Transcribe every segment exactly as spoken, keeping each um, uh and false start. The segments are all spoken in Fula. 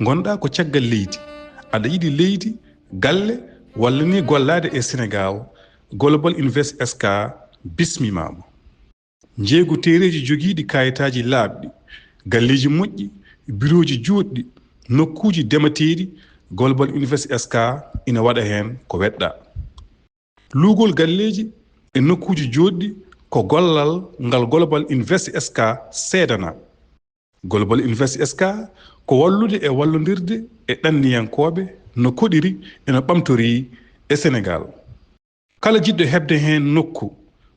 Ngonɗaa ko caggal leydi, aɗa yiɗi leydi, galle, walla ni gollaade e Senegaal, Global Invest S K bismimaama. Njeeygu teereeji jogiiɗi kaayitaaji laaɓɗi, galleeji moƴƴi, birooji juutɗi, nokkuuji demateeɗi, Global Invest S K ina waɗa heen ko weɗɗaa. Luugol galleeji e nokkuuji jootɗi ko gollal ngal Global Invest S K seedanaa. Global Invest S K ko wallude e wallondirde e ɗanniyankooɓe no koɗiri e no ɓamtorii e Senegaal. Kala jiɗɗo heɓde heen nokku,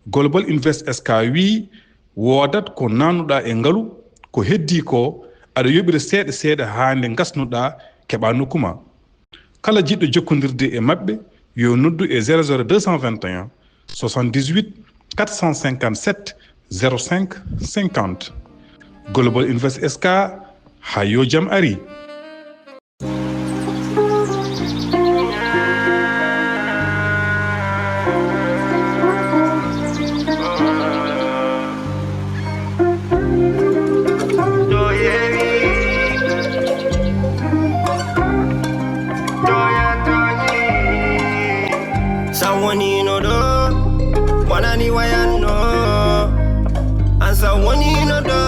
Global Invest S K wiyi woodat ko naatnuɗaa e ngalu, ko heddii ko aɗa yoɓira seeɗa seeɗa haa nde ngasnuɗaa keɓaa nokku ma. Kala jiɗɗo jokkondirde e maɓɓe yo noddu e zéro zéro deux cent vingt et un soixante-dix-huit quatre cent cinquante-sept zéro cinq cinquante. Global Invest S K, haa yo jam ari. Sa wonino ɗo, wonani wayanno. An sa wonino ɗo,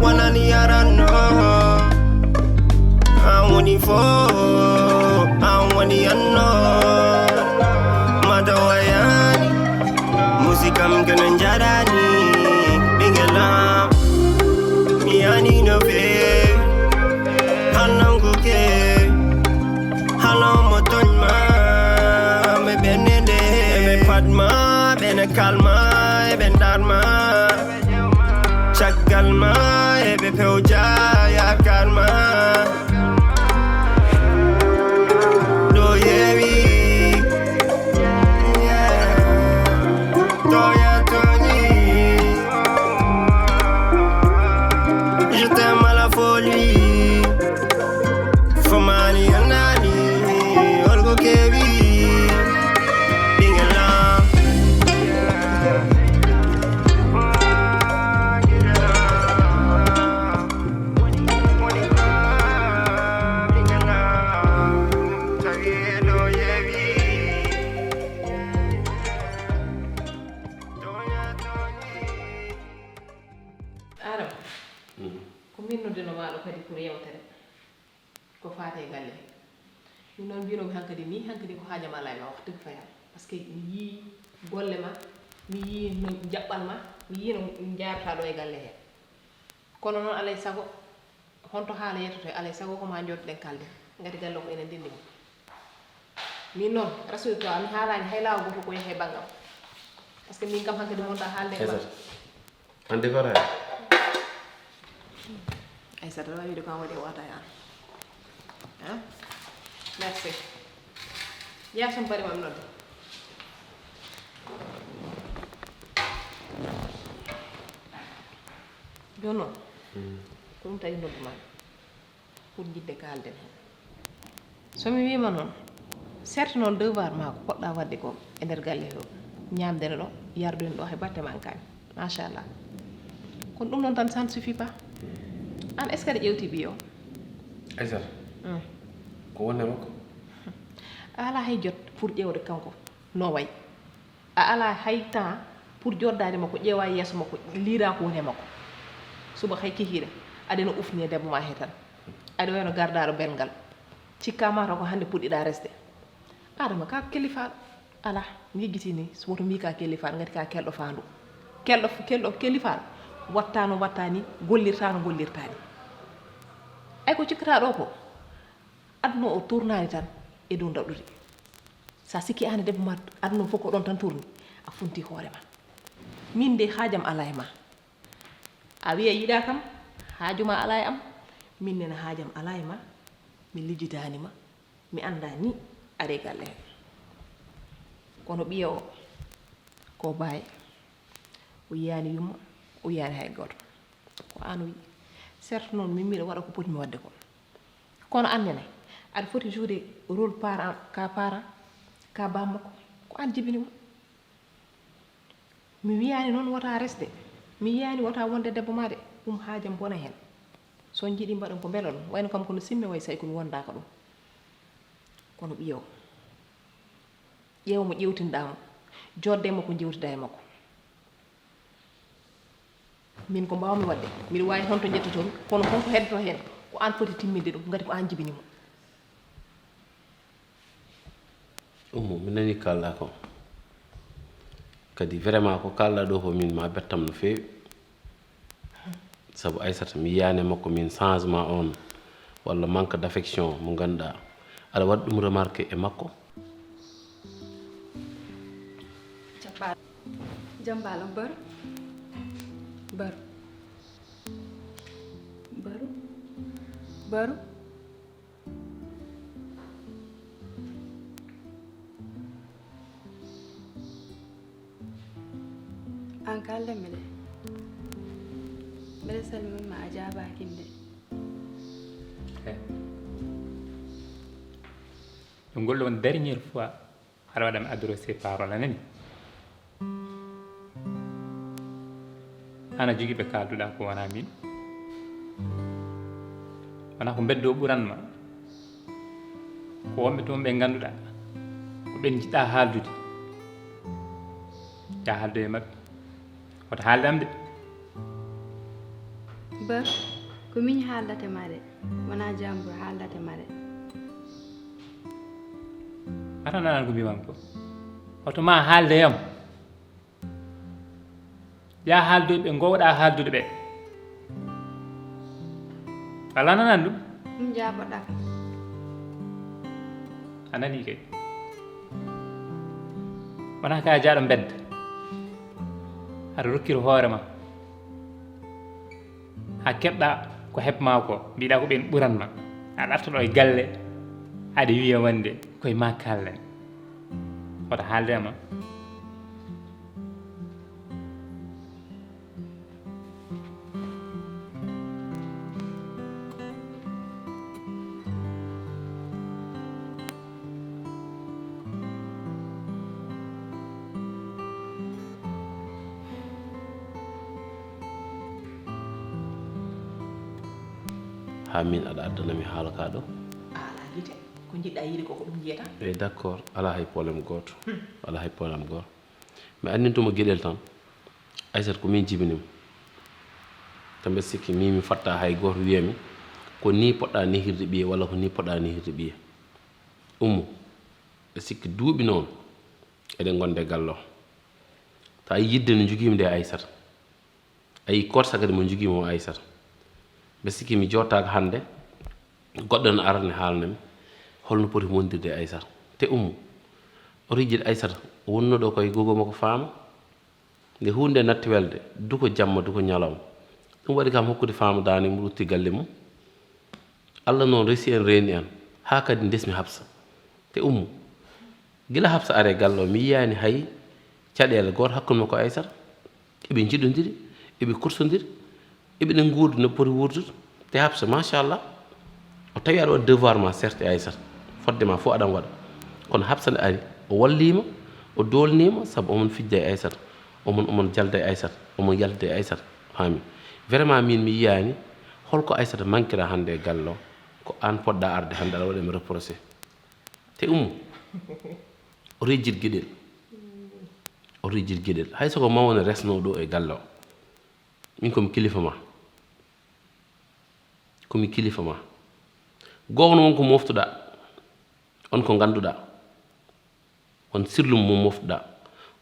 wonani yaranno. An woni fo, an woni anno. Mata wayani, musikam kene njarani. Ɓingelam, mi yani no fe, hannanguke. Halo mo tooñ ma, ɓe ɓennde nde, ɓe pat ma, ɓe ne kalma, ɓe ndar ma. Caggal ma, ɓe pewja yaakaar ma. Ɗo yewi, yeah. Toya Tony, je t'aime à la folie. Fomani anani, olgo kebi, ɓingelam. Adama, ko min noddino maa ɗo kadi pour yewtere ko faati e galle he. Min noon mbinomi hankadi ni, hankadi ko haajam alaa e ma, wax dëgg fa Yàlla. Parce que mi yii golle ma, mi yii no jaɓɓal ma, mi yii no njaarata ɗo e galle he. Kono noon alay sago, honto haala yettoto e alay sago ko ma njooɗoɗen kaalden. Ngati galle o ko enen ndenndi mo. Min noon, rassure-toi, mi haalaani hay laawa gooto ko yahi e banngam. Parce que min kam hankadi mi wonta haalde e ma. Aysata, an defata hen. Aysata, aɗa waawi wiide ko an waɗi e wata e an. Hein? Merci. Yaa sum bari mam nodde. Jooni noon, ko ɗum tagi noddu ma. Pour jiɗde kaalden heen. So mi wiima noon, certes noon devoir ma ko poɗɗa waɗde ko e nder galle he o, ñaamde ne ɗo, yardude ne ɗo, hay batte ma an kaani. Machallah. Kono ɗum noon tan, ça ne suffit pas. An, est-ce que aɗa ƴeewti ɓiyo? Aysata, ko wonde makko? A alaa hay jot pour ƴeewde kanko no wayi. A alaa hay temps pour joddaade makko, ƴeewa yeeso makko, liira ko woni e makko. Suba hay kikiiɗe, aɗa ena ufni e debbo ma he tan. Aɗa wayno gardaaɗo belngal. Cikka ma taw ko hannde puɗɗiɗa resde. Adama ka kelifaaɗo. Alaa, mi yejjiti ni, so woto mbii ka kelifaaɗo, ngati ka kelɗo faandu. Kelɗo, kelɗo kelifaaɗo, watta no watta ni, gollirta no gollirta ni. Ay ko cikkata ɗo ko, aduna o tournaani tan e dow daɗɗudi. Sa sikki an e debbo ma, aduna fof ko ɗon tan tourni, a funti hoore ma. Min de haajam alaa e ma. A wiya yiɗa kam, haaju ma alaa e am. Min nena haajam alaa e ma. Mi lijjitaani ma. Mi annda ni are galle he. Kono ɓiya o, ko baaye. O yiyaani yumma, o yiyaani hay gooto. Ko an o yiɗi. Certes noon, min miɗo waɗa ko potmi waɗde ko. Kono an nene, aɗa foti jouer rôle parent, ka parent, ka bammakko. Ko an jibini mo. Mi wiyaani noon wota resde. Mi yiyaani wota wonde debbo ma de. Ɗum haajam bona heen. So on njiɗi mbaɗon ko mbelon, wayno kam kono simme way sa'i ko mi wondaaka ɗum. Kono ɓiyo, ƴeewa mo ƴeewtinɗaa mo, jooɗde e makko, njewtidaa e makko. Min ko mbaawmi waɗde, miɗo waawi honto njettotomi, kono honko heddoto heen? Ko aan foti timminde ɗum, ngati ko aan jibini mo. Ummu, mi nanii ko kaalɗaa ko. Kadi vraiment ko kaalɗaa ɗoo ko min ma bettam no feewi. Sabu Aysata mi yiyaani e makko min changement on walla manque d'affection mo ngannduɗaa aɗa waɗi ɗum remarqué e makko. Jambaalo baru baru baru baru. An kaaldanmi de. Mbeɗa salmini ma a jaabaaki de. Ɗum ngol ɗon dernière fois aɗa waɗa mi adressé parole a nani. Ana jogi ɓe kaalduɗa ko wona min. Wona ko beddo ɓuran ma. Ko wonɓe toon ɓe ngannduɗa ko ɓen jiɗɗa haaldude. Ya haaldu e maɓɓe. Wota haalde am de. Ba, ko min haaldate ma de. Wona jambur haaldate ma de. Ata nanan ko mbiman ko. Hoto ma haalde yam. Ya haaldoy ɓe ngowɗa haaldude ɓe. Wala nanan ɗum? Ɗum jaaboɗa kam. A nani kay. Wona ka jaaɗo mbedda. Aɗa rokkir hoore ma. Ha keɓɗa ko heɓma ko mbiɗa ko ɓen ɓuranma. Aɗa arta ɗo e galle aɗa wiya wonde koye ma kallen. Wota haalde ma. Ha min aɗa addana mi haala ka ɗo. A ala yite, ko jiɗɗa yiide ko ko ɗum jiyata. Eyi d' accord, ala hay problème gooto. Ala hay problème gooto. Mi anndintuma geɗel tan. Aysata ko min jibinimo. Te mbeɗa sikki mi mi fatta hay gooto wiyami ko ni poɗɗa nehirde ɓiye walla ko ni poɗɗa nehirde ɓiye. Ummu, mbeɗa sikki duuɓi noon eɗen ngonde e galle o. Ta yidde no jogimi nde Aysata. A yii koot sagade mo njogii mo o Aysata. Mbe sikki mi jooɗtaaka hannde goɗɗo ene ara ne haalna mi hol no poti wondirde e Aysata. Te Ummu, oto yejjit Aysata o wonnoo ɗo ko e gogo makko Faama. Nde huunde nde natti welde, du ko jamma du ko ñalawma. Ɗum waɗi kam hokkude Faama daande mum rutti galle mum. Alla noon resi en reeni en haa kadi ndesmi Habsa. Te Ummu, gila Habsa ari e galle o mi yiyaani hay caɗeele gooto hakkunde makko e Aysata. Eɓe njiɗondiri, eɓe kursondiri, eɓe ɗen nguurdi no poti wuurdude. Te Habsa machallah o tawi aɗa waɗa devoir ma certes e Aysata fodde ma fof aɗan waɗa. Kono Habsa nde ari o walliima, o doolniima sabu omon fijda e Aysata, omon omon jalda e Aysata, omon yaltida e Aysata. Faami? Vraiment min mi yiyaani holko Aysata manquera hannde e galle o. Ko aan poɗɗa arde hannde aɗa waɗa mi reproché. Te Ummu, oto yejjit geɗel. Oto yejjit geɗel. Hay so ko mawne resnoo ɗo e galle o. Min ko mi kilifa ma. Ko mi kilifa ma. Gowno won ko moftuɗa. On ko ngannduɗa. On sirlu mo moftuɗa.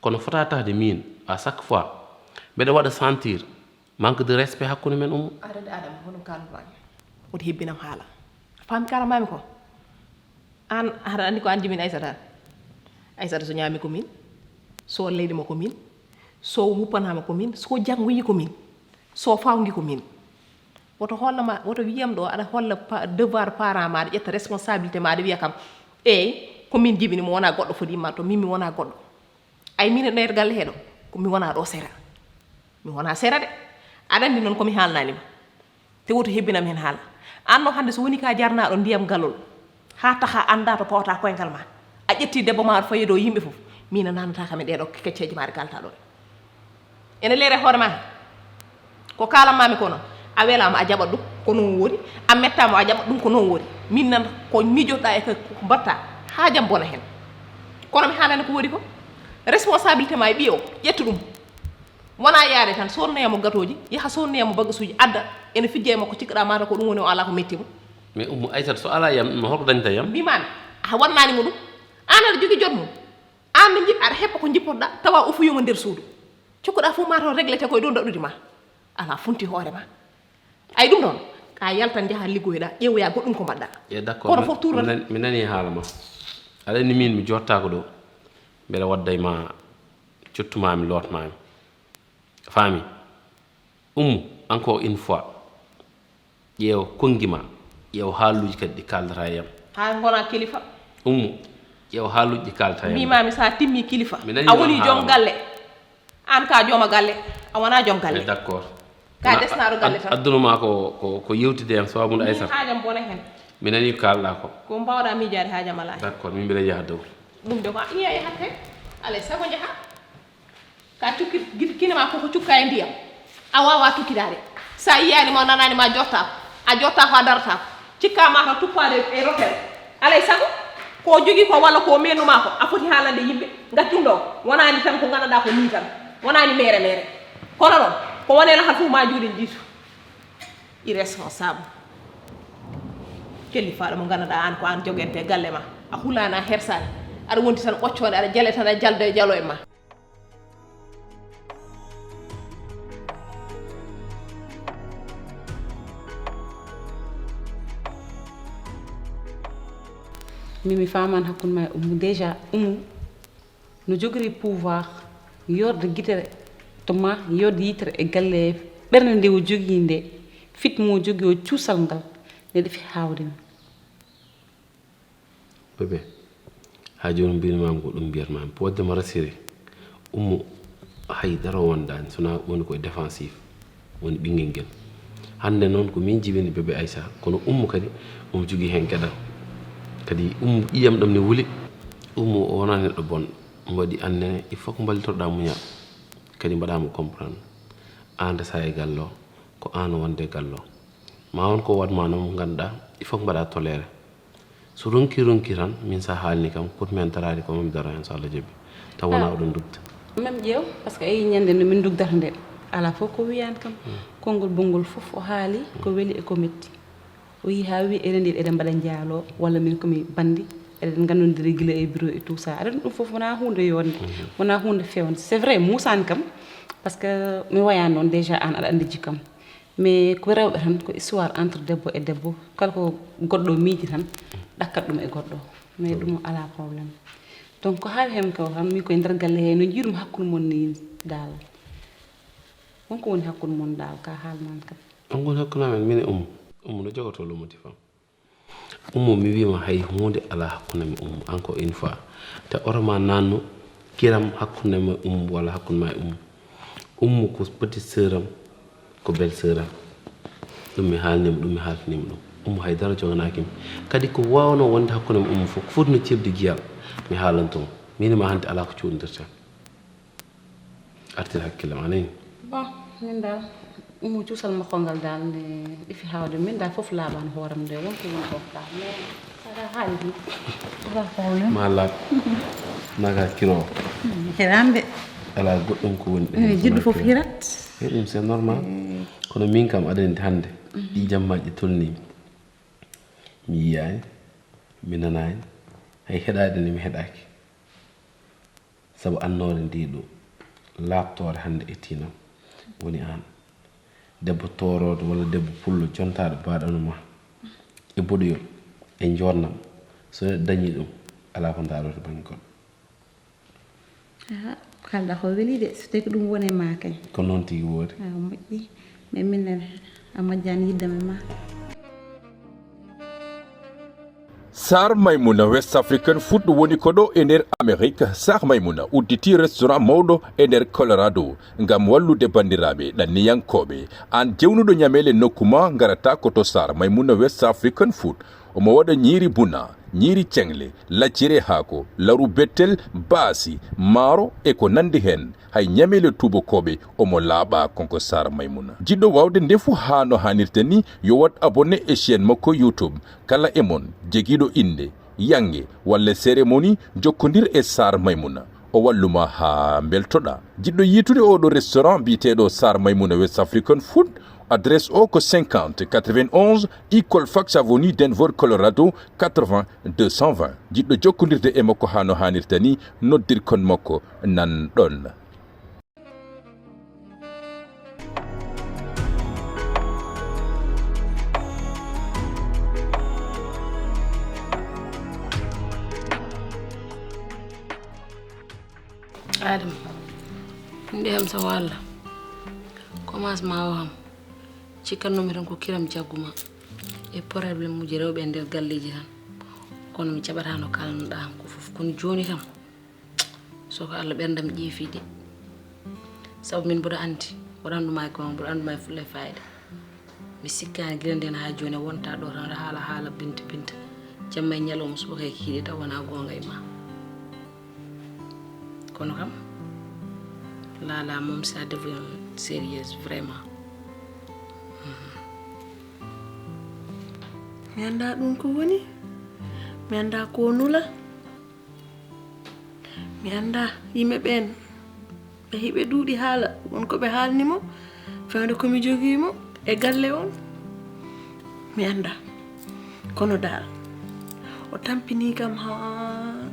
Kono fota tahde min à chaque fois mbeɗa waɗa sentir manque de respect hakkunde men Ummu. Aɗa anndi Adama honɗum kaalanmaami? Woto hebbinam haala. A faami kaalanmaami ko? Aan aɗa anndi ko aan jibini Aysata? Aysata so ñaami ko min, so leyli mo ko min, so wuppanaama ko min, so janngoyi ko min, so fawngi ko min. Woto hollama, woto wiyam ɗo aɗa holla devoir parent ma, aɗa ƴetta responsabilité ma, aɗa wiya kam eey ko min jibini mo, wona goɗɗo foti yimma to, min mi wona goɗɗo. Ay min e nder galle heɗo ko mi wona ɗo sera. Mi wona sera de. Aɗa anndi noon ko mi haalnanima. Te woto hebbinam heen haala. Aan no hannde so woni ka jarnaaɗo ndiyam galol haa taxa annda to pawata koyngal ma, a ƴetti debbo ma aɗa fayi dow yimɓe fof, min a nanata kam e ɗeɗo kecceeje ma ɗe kalta ɗo ɗe. Ene leere hoore ma ko kalanmami ko noon a welama a jaɓat ɗum ko Ko noon woori, a mettaama a jaɓa, ɗum ko noon woori. Min nan ko miijotoɗaa e ko mbaɗtaa haa jam bona heen. Kono mi haalani ko woori ko, responsabilité ma e ɓiye o, ƴettu ɗum. Wonaa yaade tan, soodnoya mo gatooji, yaha soodnoya mo bagasuuji, adda, ene fijja e makko, cikkaɗaa mataw ko ɗum woni o alaa ko metti mo. Mais Ummu Aysata, so alaa yam, ɗum holko dañta yam? Mbimaami, a wannaani mo ɗum. Aan aɗa jogii jot mum. Aan nde njiɗ-, aɗa heɓa ko njippotoɗaa, tawa o fuyuma nder suudu. Cukkoɗaa fof mataw réglete koye dow daɗɗudi ma. Alaa, funti hoore ma. Ay ɗum noon, ka yaltan njaha liggoyɗaa, ƴeewoya goɗɗum ko mbaɗɗaa. E d'accord, kono mi, fof tuuran. Mi nan-, mi nanii haala ma. Aɗa anndi min mi jottaako ɗo. Mbeɗa wadda e ma, cottuma mi, lootma mi. Faami? Ummu, encore une fois, ƴeew konngi ma, ƴeew haaluuji kadi ɗi kaaldata e yam. Haa ngona kilifa. Ummu, ƴeew haaluuji ɗi kaaldata e yam. Mbimaami so a timmi kilifa, mi nanii a woni joom galle. Aan ka jooma galle, a wonaa joom galle. Eh, d'accord. Ka desnaaɗo galle tan. Addunuma ko, ko, ko yewtide yam sababu nde Aysata. Haajam bona heen. Mi nanii ko kaalɗaa ko. Ko mbaawɗaa miijaade haajam alaa heen. D'accord, min mbiɗa yaha dow. Ɗum de ko a iya yahat heen. Alay sago njaha. Ka cukki giti kine ma ko, ko cukka e ndiyam. A waawaa tukkidaade. So a yiyaani ma, o nanaani ma, a jottaako. A jottaako, a darataako. Cikka ma ko tuppaade e rotel. Alay sago, ko o jogii ko walla ko o meennu ma ko, a foti haalande yimɓe. Ngati ɗum ɗo, wonaani tan ko nganndanɗaa ko nii tan. Wonaani mere mere. Kono noon, ko woni e lahal fof ma juuɗe njiitu. Irresponsable. Kellifaaɗo mo nganndanɗaa aan ko aan jogente galle ma. A hulaani, a hersaani. Aɗa wondi tan ɓoccoonde, aɗa jale tan, aɗa jalda e jalo e ma. Min mi faamaani hakkunde ma e Ummu. Déjà, Ummu no jogori pouvoir yorde gitere to ma, yorde yitere e galle, ɓernde nde o jogii nde, fit mo o jogii o, cuusal ngal, nde ɗefi haawde mi. Bébé, haa jooni mbiymi ma ko ɗum mbiyat ma. Waɗde ma rassuré, Ummu hay dara wondaani, so wonaa woni ko e défensif, woni ɓinngel ngel. Hannde noon ko min jibini bébé Aïssa, kono Ummu kadi omo jogii heen geɗal. Kadi Ummu ƴiiƴam ɗam ne wuli. Ummu o wonaa neɗɗo bonɗo, omo waɗi aan nene, il faut ko mballitoɗaa muñal, kadi mbaɗaa mo comprendre. Aan ndesaa e galle o, ko aan wonde e galle o. Ma won ko waɗ ma noon mo ngannduɗaa, il faut ko mbaɗaa toléré. So ronki ronki tan, min so a haalni kam, pour mi en daraade ko, mi daro heen so Allah jaɓi. Taw wonaa oɗon ndugda. Même ƴeew, parce que a yii ñande nde min ndugdata nde, alaa fof ko wiyaani kam. Konngol bonngol fof o haali, ko weli e ko metti. O yii haa wii eɗen njiɗi eɗen mbaɗa njaaloo, walla min ko mi banndi, eɗen nganndondiri gila e bureau et tout ça. Aɗa anndi ɗum fof wonaa huunde yooɗnde, wonaa huunde feewnde. C'est vrai, muusaani kam, parce que mi wayaani noon déjà, aan aɗa anndi jikkam. Mais ko rewɓe tan, ko histoire entre debbo e debbo, kala ko goɗɗo miiji tan, ɗakkat ɗum e goɗɗo. Mais ɗum alaa problème. Donc ko haawi heen ko tan, min koye nder galle hee, no njiiɗum hakkunde mon nii daal? Won ko woni hakkunde mon daal, ka haalnan kam. Won ko woni hakkunde amen, min e Ummu. Ummu no jogotoo lumo ti fam. Ummu, mi wiima hay huunde alaa hakkunde am e Ummu, encore une fois. Te oto ma naatnu kiram hakkunde am e Ummu walla hakkunde ma e Ummu. Ummu ko petite sœur am, ko belle sœur am. Ɗum mi haalnii mo, ɗum mi haalfinii mo ɗum. Ummu hay dara joganaaki mi. Kadi ko waawnoo wonde hakkunde am e Ummu fof, ko foti no ceɓde giyal, mi haalanto mo. Min e ma hannde alaa ko cuuɗndirten. Artir hakkille ma, a nanii? Bon, min daal, Ummu cuusal makko ngal daal, nde ɗefi haawde, min daal fof laaɓaani hooram nde, won ko woni ɗoon daal, mais saɗa haali tan. Alaa problème. Ma laaɓ. Naga kiro. Hiraande. Alaa goɗɗum ko woni ɗo heen. Jiɗɗo fof hirat. E ɗum, c'est normal. Kono min kam, aɗa anndi hannde, ɗi jammaaji tolnii. Mi yiyaani, mi nanaani, hay heɗaade ne mi heɗaaki. Sabu annoore ndee ɗoo, laaɓtoore hannde e tiinam, woni aan. Debbo toorooɗo walla debbo pullo jontaaɗo baaɗano ma e boɗoyol e njoornam, so neɗɗo dañii ɗum, alaa ko ndaaroo to bannge goɗɗo. Aa, ko kaalɗaa ko welii de, so tawii ko ɗum woni e maa kay. Ko noon tigi woori. Aa, moƴƴi. Mais miin nene, a majjaani yiɗde am e maa. Sar Maimouna West African Food woni ko ɗo e nder Amerik. Sar Maimouna udditii restaurant mawɗo e nder Colorado ngam wallude banndiraaɓe ɗanniyankooɓe. Aan jewnuɗo ñameele nokku maa, ngarataa ko to Sar Maimouna West African Food. Omo waɗa ñiiri buna, Ñiiri ceŋle, laccire haako, laru bettel, baasi, maaro e ko nanndi heen. Hay ñameele tuubakooɓe omo laaɓa, kanko Saar Maymuna. Jiɗɗo waawde ndefu haa no haanirta ni, yo waɗ abonné e chaîne makko YouTube. Kala e mon jogiiɗo innde, yannge walla cérémonie, jokkondir e Saar Maymuna. O wallu ma haa mbeltoɗaa. Jiɗɗo yiitude oɗo restaurant biyeteeɗo Saar Maymuna West African Food, adresse o ko cinquante quatre-vingt-onze Eagle Fox Avenue, Denver, Colorado, quatre-vingts deux cent vingt. Jiɗɗo jokkondirde e makko haa no haanirta ni, noddir kon makko nan ɗon. Adama, ɗum ɗi ham sawo Allah. Commencement o ham, cikkannoomi tan ko kiram jagguma e problème uji rewɓe e nder galleeji tan. Kono mi jaɓataa no kaalanoɗaa ham ko fof. Kono jooni kam, so ko Allah ɓerndam ƴeefi de. Sabu min mboɗo anndi, mboɗo annduma e goonga, mboɗo annduma e fulla e faayda. Mi sikkaani gila ndeen haa jooni a wonta ɗo tan aɗa haala haala Binta Binta. Jamma e ñalawma subaka e kiiɗe taw wonaa goonga e ma. Kono kam, Lala moom ça devient sérieuse vraiment. Mi anndaa ɗum ko woni, mi anndaa ko nula. Mi anndaa yimɓe ɓeen, ɓe hiɓe ɗuuɗi haala, won ko ɓe haalni mo, fewndo ko mi jogii mo e galle on, mi anndaa. Kono daal, o tampinii kam haa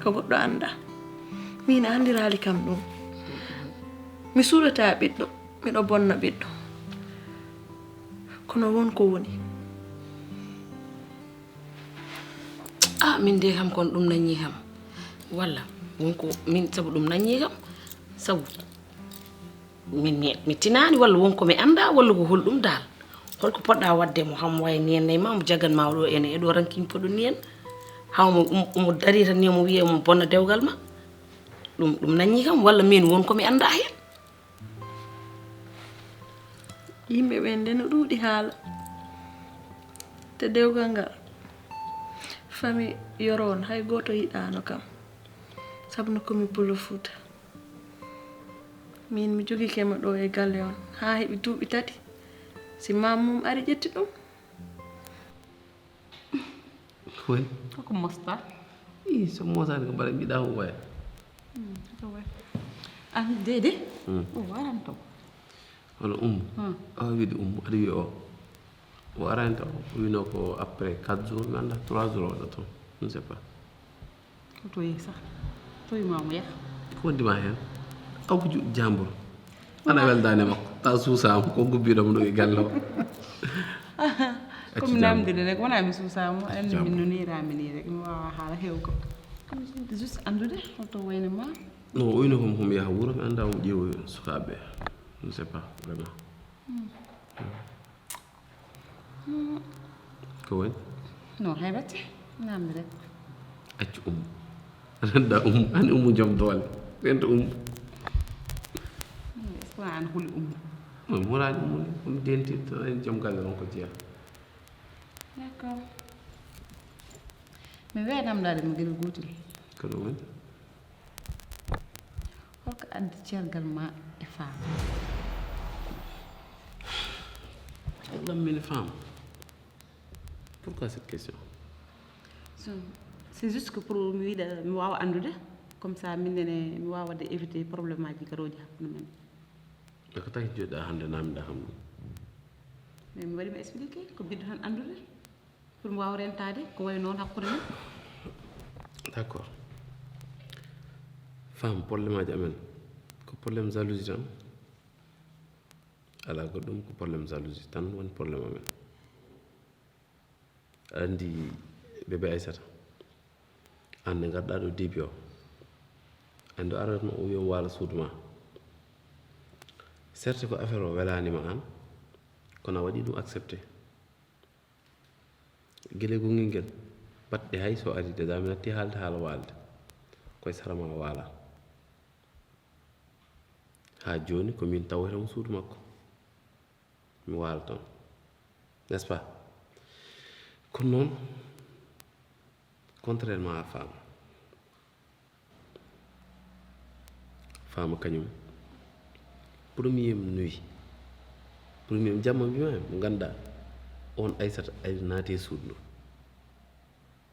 ko goɗɗo anndaa. Miin a anndiraali kam ɗum. Mi suuɗataa ɓiɗɗo, miɗo bonna ɓiɗɗo. Kono won ko woni. Ah, min de kam kon ɗum nañi kam. Walla won ko min sabu ɗum nañi kam. Sabu min mi mi tinaani walla won ko mi annda walla ko holɗum dal. Holko poɗɗa wadde mo ham way ni en nay ma mo jagan ma ɗo en e ɗo ranking poɗo ni en. Haw mo um- mo dari tan ni mo wiye mo bonna dewgal ma. Ɗum ɗum nañi kam walla min won ko mi annda hen. Yimɓe ɓen de no ɗuuɗi haala. Te dewgal ngal, fami yoro on, hay gooto yiɗaano kam. Sabu no ko mi Pullo Fuuta. Min mi jogike mo ɗo e galle on haa heɓi duuɓi tati. Si maam mum ari ƴetti ɗum. Ko woni? Koko mosta. Ii, so mosaani ko mbaɗa mbiɗa ko waya. Ko waya. Ah, dede. O waran to. Hono ummu. Awa wiide ummu, aɗa wiya o. O arani taw, o wino ko après quatre jours, mi annda trois jours o waɗa toon. Je ne sais pas. Ko toyi sah? Toyi ma omo yaha. Ko wonndi ma heen? Aw ko juuɗe jambur. Ana weldaani makko. Taw suusaama ko gubbiiɗo mo ɗo e galle o. Ko mi namdiri rek, wonaa mi suusaama, aɗa anndi min no niiraami nii rek, mi waawaa haala heewko. Ko mi suuti juste anndude holto wayni ma. No o wino homo homo yaha wuro, mi annda omo ƴeewoyi sukaaɓe ɓe. Je ne sais pas vraiment. Ko woni? No hay batte namde rek. Accu ummu. Aɗa annda ummu, an ummu joom doole. Rento ummu. Est-ce que an huli ummu? No mi hulaani ummu ni, komi dentirto en joom galle on ko jeyaa. D'accord. Mi wiya namdaade mo gila gootel. Ko ɗum woni? Holko addi cellal ma e Fam? Ɗam min Fam. Pourquoi cette question? C'est juste que pour mi wiɗa mi wawa andude comme ça min nene mi wawa wadde éviter problème aji garoji hakkude men. Ko tawi joɗɗa hande namda kam ɗum? Mais mi waɗi mi expliqué ko biɗɗo tan andude. Pour mi waawa rentaade ko wayi noon hakkunde men. D'accord. Femme problème aji amen ko problème jalousie tan. Alaa goɗɗum ko problème jalousie tan woni problème amen. Aɗa anndi bébé Aissata, aan nde ngarɗaa ɗo début o, aan nde aratno o wiya o waala suudu ma. Certes ko affaire o welaani ma aan, kono a waɗi ɗum accepté. Gila e gongel ngel, baɗɗe hay so ari déjà mi natti haalde haala waalde, koye sara ma waala. Haa jooni ko miin tawoyta mo suudu makko, mi waala toon, n'est-ce pas? Kono noon, Contrairement à Fama, Fama kañum, premier nuit, premier jamma mbima mo ganduɗa on, Aysata ay naati e suudu ndu,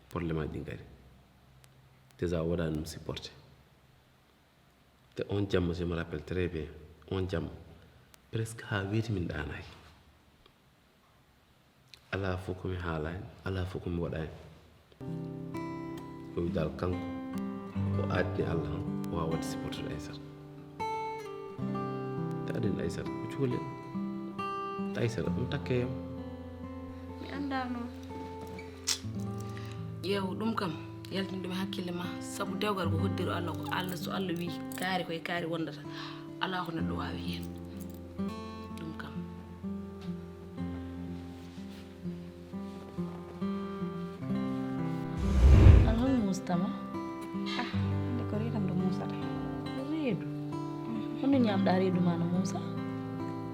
problème aji ɗi ngari. Déjà o waɗani ɗum supporté. Te on jamma, je me rappelle très bien, on jamma presque ha weeti min ɗaanaaki. Alaa fof ko mi haalaani, alaa fof ko mi waɗaani. O wi dal kanko o aadni Allah han, o waawa waɗde supportude Aysata. Te aɗen Aysata ko cukalel. Te Aysata ɗum takke yam. Mi anndaa noon. Ƴeew ɗum kam, yaltin ɗum e hakkille ma, sabu dewgal ko hoddiro Allah, ko Allah, so Allah wi kaari, ko e kaari wondata. Alaa ko neɗɗo waawi heen. Ɗum kam. An hol muustama? Ah, nde ko reedam ɗo muusata. Reedu? Honno ñaamɗa reedu ma no muusa?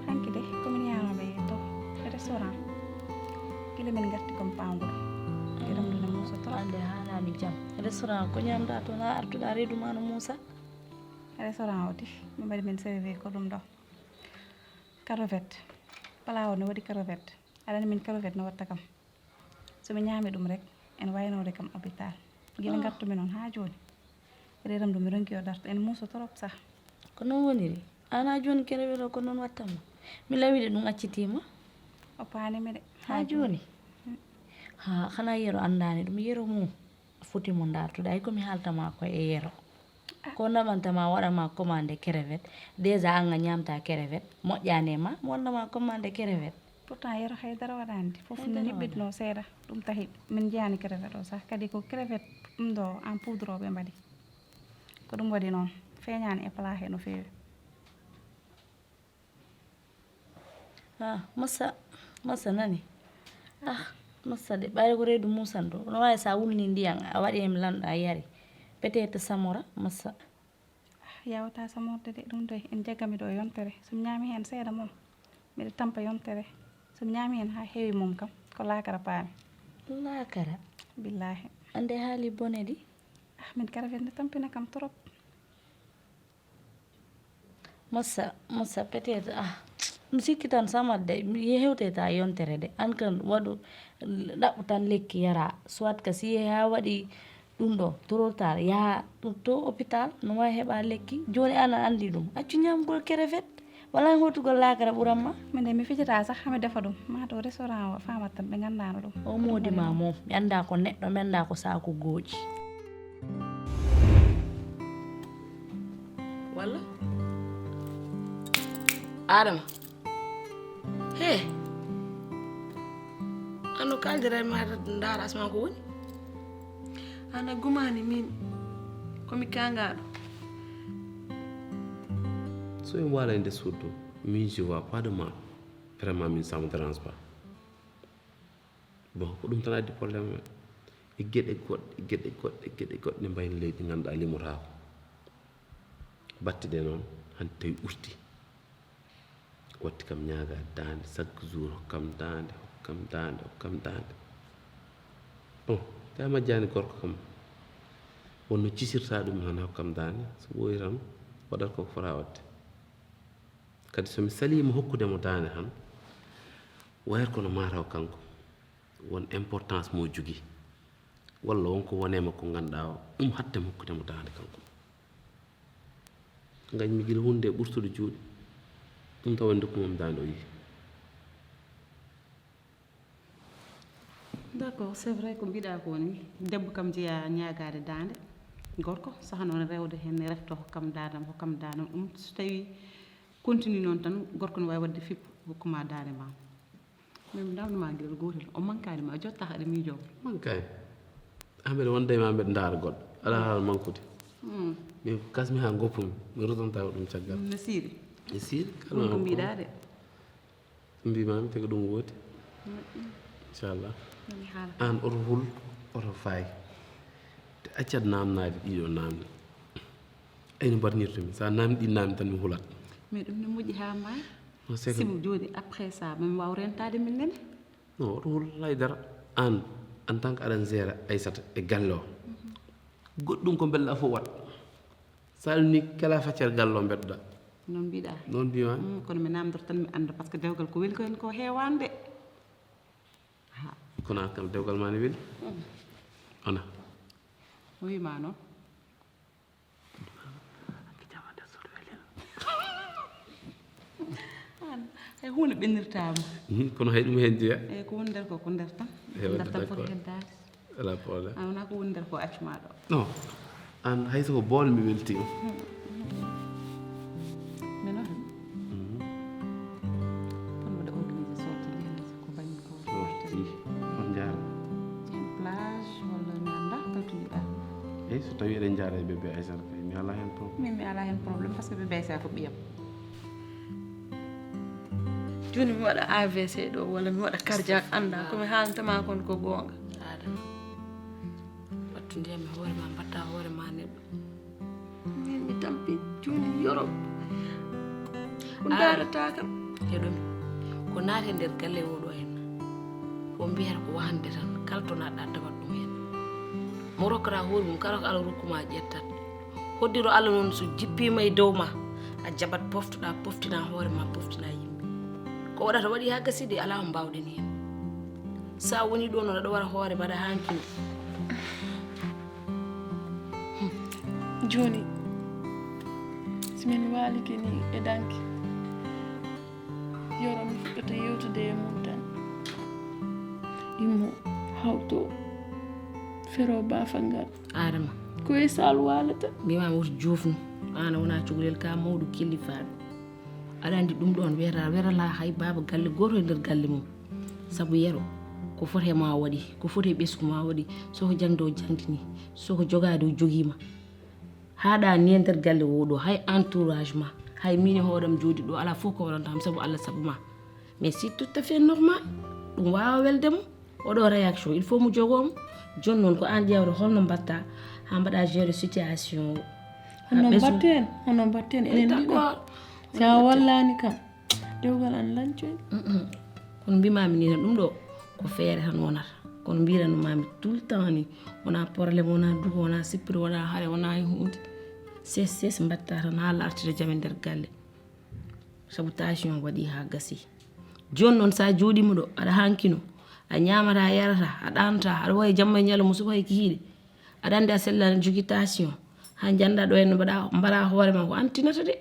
Hanki de, ko min yaanooɓe to restaurant. Gila min ngarti kom pawnguɗo. Reedam ɗo no muusa trop. Ande haanaani jam. Restaurant ko ñaamɗa toon, a artuɗa reedu ma no muusa? Restaurant o ti, min mbaɗi min servi ko ɗum ɗo. Crevette. Plat o no waɗi crevette. Aɗa anndi min crevette no watta kam. So mi ñaami ɗum rek, ene waynoode kam hôpital. Gila ngartumi noon haa jooni. Reedam ɗum mi ronki o darto, ene muusa trop sah. Ko noon woniri? Aan haa jooni crevette o ko noon wattanma? Mi lawii de ɗum accitiima. O paanimi de. Haa jooni? Mm. Haa, xanaa Yero anndaani ɗum? Yero mum. Foti mo ndaartude, ay ko mi haalta ma ko e Yero. Ko naɓanta ma, waɗa ma commande crevette. Déjà an a ñaamta crevette, moƴƴaani e ma, mi waɗna ma commande crevette. Pourtant Yero hay dara waɗaani de, fof no ñiɓɓitnoo seeɗa. Ɗum tahi min njiyaani crevette o sah. Kadi ko crevette ɗum ɗo en poudre o ɓe mbaɗi. Ko ɗum waɗi noon, feeñaani e plat he no feewi. Ah, massa, massa nani. Ah, massa de, ɓayde ko reedu muusan ɗo. No waawi so a wulni ndiyan, a waɗi heen lanɗo, a yari. Peut-être samora, massa. Ah, yawata samorde de, ɗum ɗo en jaggami ɗo yontere. So mi ñaami heen seeɗa mum, mbiɗa tampa yontere. So mi ñaami heen haa heewi mum kam, ko laakara paami. Laakara? Billaahi. Ande haali bone di? Ah, min crevette ne tampina kam trop. Massa, massa, peut-être, ah, mi sikki tan samat de, mi hewteta yontere de. An kan waɗu, ɗaɓɓu tan lekki yara, soit que si yehi haa waɗi ɗum ɗo, trop tard, yaha to hôpital, no waawi heɓa lekki. Jooni an a anndi ɗum, accu ñaamgol crevette, wala hootugol laakara ɓuran ma. Min de mi fijata sah, haa mi defa ɗum, ma to restaurant o faamat tan ɓe nganndaano ɗum. O moodi ma moom, mi annda ko neɗɗo, mi annda ko saaku gooƴi. Walla? Adama. He. Ano kaldira e ma ndaara asma ko woni? Ana gumani min. Ko mi kangaɗo. So en wala e nder suudu, min je vois pas de mal. Vraiment, min, ça me dérange pas. Bon, ko ɗum tan addi problème o. E geɗe goɗɗe, e geɗe goɗɗe, e geɗe goɗɗe, ɗe mbayni leydi, ngannduɗaa limotaako. Batte ɗe noon, hannde tawi ɓurti. Watti kam ñaagaade daande, chaque jour, hokkam daande, hokkam daande, hokkam daande. Bon, tawi majjaani gorko kam, wonno cisirta ɗum tan, hokkam daande, so ɓooyi tan, waɗat ko fota waɗde. Kadi so mi saliima hokkude mo daande tan, wayata kono mataw kanko won importance mo jogii, walla won ko wonema ko ngannduɗaa o, ɗum hatta mi hokkude mo daande kanko. Ngañmi gila huunde ɓurtude juuɗe, ɗum taw en dokkuma mo daande o yiyi. D'accord, c'est vrai ko mbiɗa ko ni, debbo kam jeeya ñaagaade daande, gorko saha noon rewde heen, refto hokkam daande am, hokkam daande am. Ɗum so tawi continue noon tan, gorko ne waawi waɗde fippu, hokkuma daande ma. Min mi namdoma gila gootel, o mankaani ma, jotta haɗa miijo. Mankaani. Ah, mbeɗa wonda e ma, mbeɗa ndaara goɗɗo. Alaa haala mankude. Hmm. Min ko kasmi haa ngoppumi, mi rutanta ko ɗum caggal. No siiri. E siiri, kala ko mbiɗa de. Mbimami te ko ɗum woodi. Moƴƴi. Inchallah. Woni haala. Aan oto hul, oto faay. Te accat naamnaade ɗiɗo naamne. Ayno mbarnirtumi. Sa naamni ɗi naamne tan mi hulat. Mais ɗum ne moƴƴi haa maayi. Non, c'est que simo jooɗi après ça, min waaw rentaade min nene. Non, oto hul hay dara. Aan En tant que aɗa gérer Aysata e galle o, goɗɗum ko mbelɗa fof waɗ. Sa ɗum ni kala faccere galle o mbedda. Noon mbiɗa. Noon mbima. Mm, kono mi namdor tan mi anda par ce que dewgal ko weli ko hen ko heewande. Kono an kam dewgal ma ne weli. Ana. O wima noon. An hay hunde ɓennirtama. Mhm, kono hay ɗum hen jeeya. Eyyi, ko woni nder ko ko nder tan. Eyyi, Nder tan d'accord. Foti heddaade. Ala problème. An wona ko woni nder ko accuma ɗo. Non. An hay soko bool mi welti. Mino hen. Tan mbaɗa organisé sorti ndi hannde ko banggue ko. Sorti. On jaara. Plage walla mi anda kaltujiɗa. Eyyi, so tawi eɗen jaara e bébé Aysata kay mi ala hen problème. Min mi ala hen problème par ce que bébé Aysata ko ɓiyam. Joni mi waɗa A V C ɗo walla mi waɗa cardiaque anda komi haalantama kon ko goonga. Aɗa wattu ndiyam e hoore ma mbatta hoore ma neɗɗo. Min mi tampi joni Yoro ko darata kam. Heɗomi ko naate nder galle oɗo henna ko mbiyata ko wahande tan kala to naɗɗa tawat ɗum hen. Mo rokkata hoore mum kala ko Allah rokkuma ƴettat. Hoddiro Allah noon so jippima e dow ma a jaɓat poftoɗa poftina hoore ma poftina yimɓe. Ko waɗata waɗi ha gaside ala ko mbawɗen hen. Sa woni ɗo noon aɗa wara hoore mbaɗa hankino. Joni si min walike ni e danki Yoro mi fuɗɗata yewtude e mum tan. Immo hawto fero bafangal. Adama. Ko e sal walata. Mbimami woto jofnu. An a wona cukalel ka mawɗo kellifaɗo. Aɗa andi ɗum ɗon wiyata werala hay baba galle goto e nder galle mum. Sabu Yero ko foti e ma waɗi ko foti e ɓesgu ma waɗi. Soko jangde o jangdini soko jogade o jogima. Haɗa ni e nder galle oɗo hay entourage ma hay min e hoorem jooɗi ɗo ala fof ko waɗanta kam sabu Allah sabu ma. Mais c'est tout à fait normal. Ɗum wawa welde mo. Oɗo réaction il faut mo jogomo. Joni noon ko an ƴewata holno mbatta ha mbaɗa gérer situation o. Hono mbatten hono mbatten enen ɗiɗo. Sa wallani kam dewgal an lancoy. Kono mbimami ni tan ɗum ɗo ko feere tan wonata. Kono mbiranumami tout le temps ni wona problème wona duho wona sippiri wona hare wona hunde. Ses ses mbatta tan ha lartita jam e nder galle. Sabu tension waɗi ha gasi. Joni noon sa jooɗima ɗo aɗa hankino a ñamata a yarata a ɗanata aɗa wawi jamma e ñalawma suba hay kihiɗe. Aɗa andi a sellani jogi tension ha janda ɗo henno mbaɗa mbara hoore ma ko an tinata de.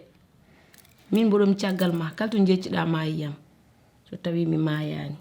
Min mboɗomi caggal ma kala to jecciɗa ma yiyam. So tawi mi mayani